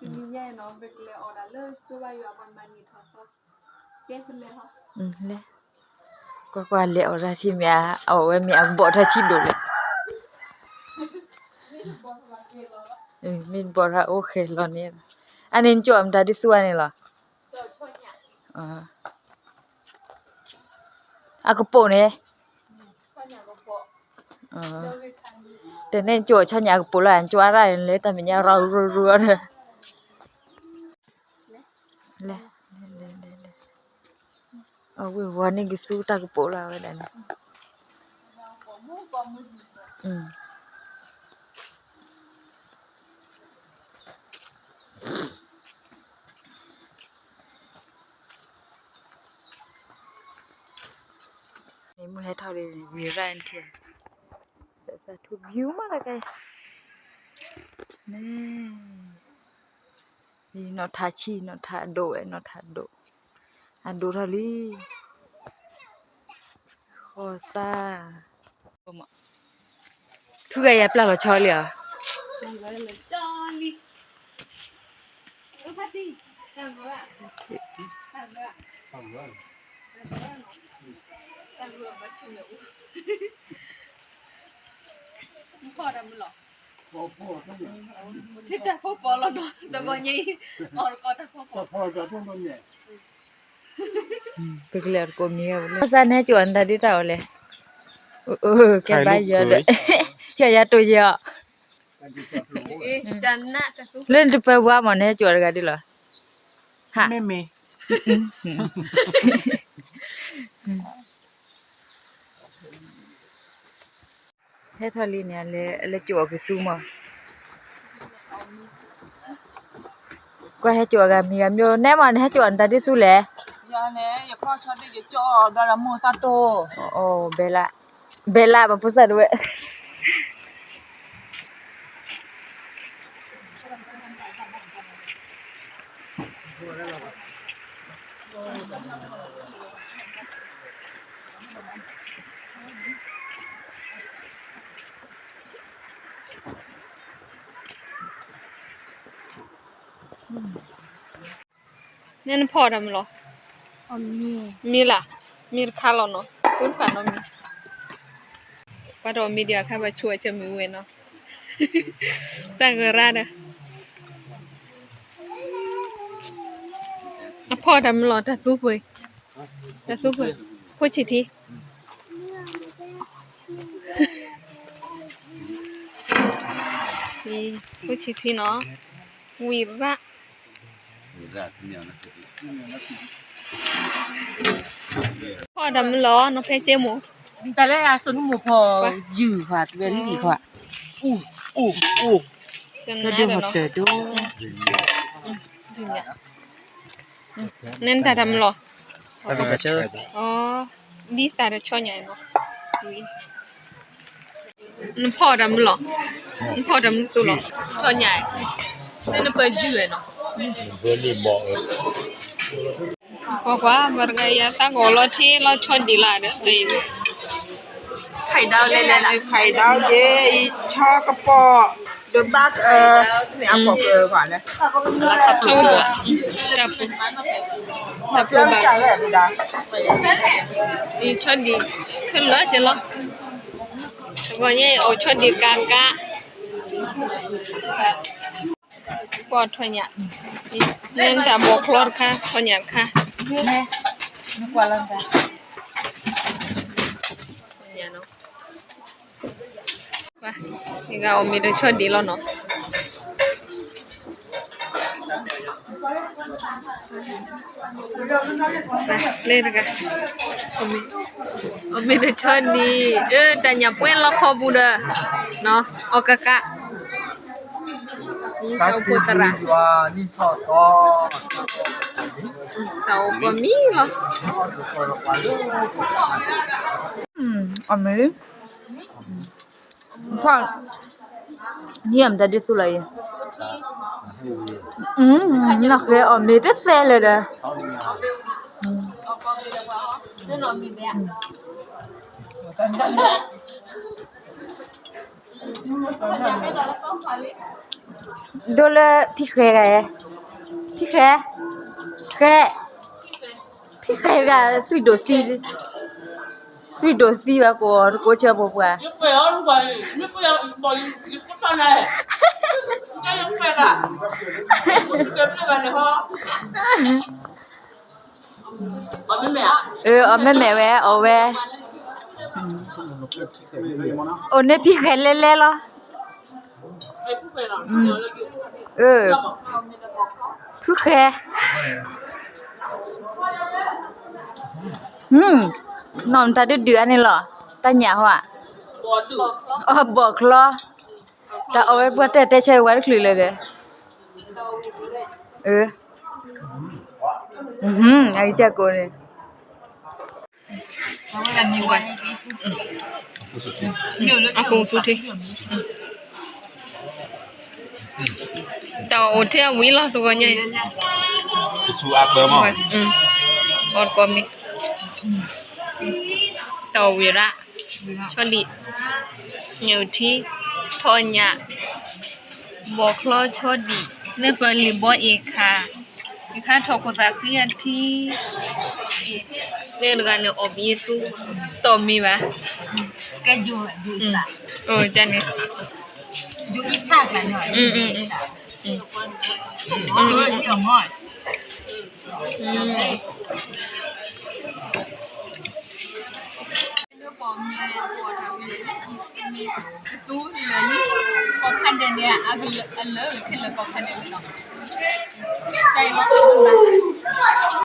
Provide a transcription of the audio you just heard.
တနံၤညါအံၤနီၤ ပကလဲၤအီၣ်ဒၣ်လၢကၠိဘါယွၤပှၤမၤန့ၢ်ထီၣ်သီ, ကဲပလဲၤလီၤ. လဲၤ, ကွၢ်ကွၢ်လဲၤအီၣ်တၢ်ထံမ့ၢ်ဧါ, အီၣ်ဝဲမ့ၢ်အကဘီၣ်ထီၣ်ဆံးဒိၣ်လဲၣ်. မ့ၢ်ဘီၣ်ထီၣ်အိၣ်ဃဲၤလီၤန့ၣ်, အန့ၣ်နကၠိအီၣ်မတၤဒ်သူဝဲန့ၣ်လီၤ. အကပိာ်န့ၣ်, တန့ၣ်ကၠိအီၣ်ဆီညၣ်အကပိာ်လီၤ, ကၠိအါရၣ်န့ၣ်လၢတၢ်မဲာ်ညါရူၤရူၤရူၤအီၤဒီး, လဲၤ, လဲၤ, လဲၤ, လဲၤ, လဲၤ, အဝဲၢ်ဝီန့ၣ်ကသူတၢ်ကပိာ်လီၤဝဲဒၣ်န့ၣ်. မုၢ်ဟဲထီၣ်လံ, ဝံၤရၣ်ထံ, သးထူ view မးလၢကဲ, နီၢ်ထးဆံၣ် နီၢ်ထးအဒိၣ်ဝဲ နီၢ်ထးဒိၣ်, အဒိၣ်ထီၣ်လံ, ဃီသၣ် ဖုဂၤယၤပျၢ်လီၤဆီလံဧါ. ပကလဲၤတကိးမံၤဟဲပူၤလၢ စၢ်န့ၣ်ကၠိအတၢ်ဒ်တၢ်အီၤလဲၣ်, ကဲဘါယွၤဒီး ယၤယၤတိၢ်ယဲအီၤ, လၢနတပၢၤပှၤမ့ၢ်န့ၣ်ကၠိတဂၤဒ်လီၤ, မ့မ့ၢ် ဟဲထီၣ်လံန့ၣ် လဲၤကၠိအီၣ်ကသူမး, ကွၢ်ဟဲကၠိအီၣ်ဂၤမံၤဂၤမံၤ, နဲမ့ၢ်န့ၣ်ဟဲကၠိအီၣ်နတၢ်ဒ်သူလဲၣ်, ယၤန့ၣ် ယဖီၣ်ဆီဒံးယကၠိအီၣ်ဘျီဒီးမိၢ်သၣ်တိၢ်, ဘဲလၢ်, ဘဲလၢ်ပှၤဖိသၣ်တဝဲ နဲနဖီၣ်တၢ်မုၢ်လီၤ, မ့ၢ်လၢ, မ့ၢ်တခါလီၤနီၤ, ဃုတဖၣ်နီတမံၤ, ပှၤတအီၣ်မ့ၤဒံးအခါ ပှၤဆိၣ်အီၤကမုာ်ဝဲနီၤ, တၢ်ဂၤရၣ်ဒီး အဖီၣ်တၢ်မုၢ်လီၤ တၢ်သူပှ့ၤ, တၢ်သူပှ့ၤ, ဖိဆံးထံ, ဖိဆံးထံနီၤ, ဝံၤရၣ် ဖီၣ်တၢ်မုၢ်လီၤ နီၢ်ဖဲကဲမိၢ်, တၢ်လၢအစိနူမိၢ်ဖီၣ်ယုၢ်ဖးတဝဲလံၤဖး, အိၣ်, အိၣ်, အိၣ်, ကဒိၣ်ဟီၣ်တၢ်ဒိၣ်, နဲနတၢ်တၢ်မုၢ်လီၤ, ဒ်သးတဆီညါနီၤ, နဖီၣ်တၢ်မုၢ်လီၤ, နဖီၣ်တၢ်မုၢ်သူလီၤ, ဆီညါ, နနပၢၢ်ယုၢ်နီၤ, ကွၢ်ကွၢ် ပှၤတဂၤအံၤ သးကအိၣ်လီၤထံလီၤဆီဒံးလၢဒီး, ဆီကပီၤ, ဒိးဘၣ်, မ့ၢ်အဖီၣ်ကပီၤ, တၢ်ပူၤ, တၢ်ပူၤဘၣ်, ဆီဒံး, ခဲလၢာ်က့ၤလီၤ, တဂီၤညါအံၤ အိၣ်ဆီဒံးကါကါ ပှၤထီၣ်ညၣ်, လၢနတၢ်ဘီၣ်ချီတခါ ထီၣ်ညၣ်တခါ, ယဂၤအီၣ်မ့ၤဒီးဆီဒံးလီၤနီၤ, လၢတဂၤ, အီၣ်မ့ၤဒီးဆီဒံး, တၢ်ညၣ်ပှဲၤလီၤခီပူၤဒီး, အီၣ်ကကး တၢ်အိၣ်ဖှိၣ်သရၣ်, တၢ်အိၣ်ဖှိၣ်မံလီၤ, အီၣ်မ့ၤ, ထီၣ်, နံၣ်အမတၤဒ်သူလီၤအံၤ, နီၢ်ဃဲအီၣ်မ့ၤတသဲလၢၤဒီး, တၢ် ဒိၣ်လၢဖံဃဲဂၤ, ဖံဃဲ, ဃဲ, ဖံဃဲဂၤ သွံၣ်ဒိၣ်သံ, သွံၣ်ဒိၣ်သံဘၣ်ကိးတကိးဆၢပှၤပှၤ အမ့မ့ၢ်ဝဲ အီၣ်ဝဲ, အိၣ်န့ၣ်ဖံဃဲလဲလဲလီၤ. ဖုဃဲ, နီၢ်တၢ်ဒုးဒုးအါန့ၣ်လီၤ, တၢ်ညၣ်ဟီဧါ, အဘီၣ်ချီ, တၢ်အီၣ်ဝဲပှၤတဲတဲဆၢဝဲတချုးလၢၤဒီး, အကစၢ်ကိးန့ၣ် အကူသူထံ တၢ်အိၣ်ထဲအဝံၤလီၤ တဂီၤညါအံၤ တဆူအပၢမး အီၣ်တကီမ့ၢ် တၢ်အိၣ်ဝံၤရၣ် ဆီဒံၣ် ညၣ်အုၣ်ထံ ထီၣ်ညၣ် ဘီၣ်ချီဆီဒံၣ် လၢပလံၤဘီအ့ၣ်ခါ ယခါထီၣ်ခိၣ်သးဃံအထံ လၢတဂၤန့ၣ်အီၣ်ဘယ့ၣ်သူ တီၢ်မ့ၢ်ဘၣ် ကဲယိၤ ယိၤအံသၣ် န့ၣ် ယိၤအံသၣ် ယိၤအံသၣ် လၢပီၣ်မ့ၢ် ပီၣ်ထးဝဲ မ့ၢ်ကသူလၢာ်လံ ကီၢ်ခါဒဲးန့ၣ် အလၢခဲလၢာ်ကီၢ်ခါဒဲးန့ၣ်လီၤ တၢ်အံၤလီၤ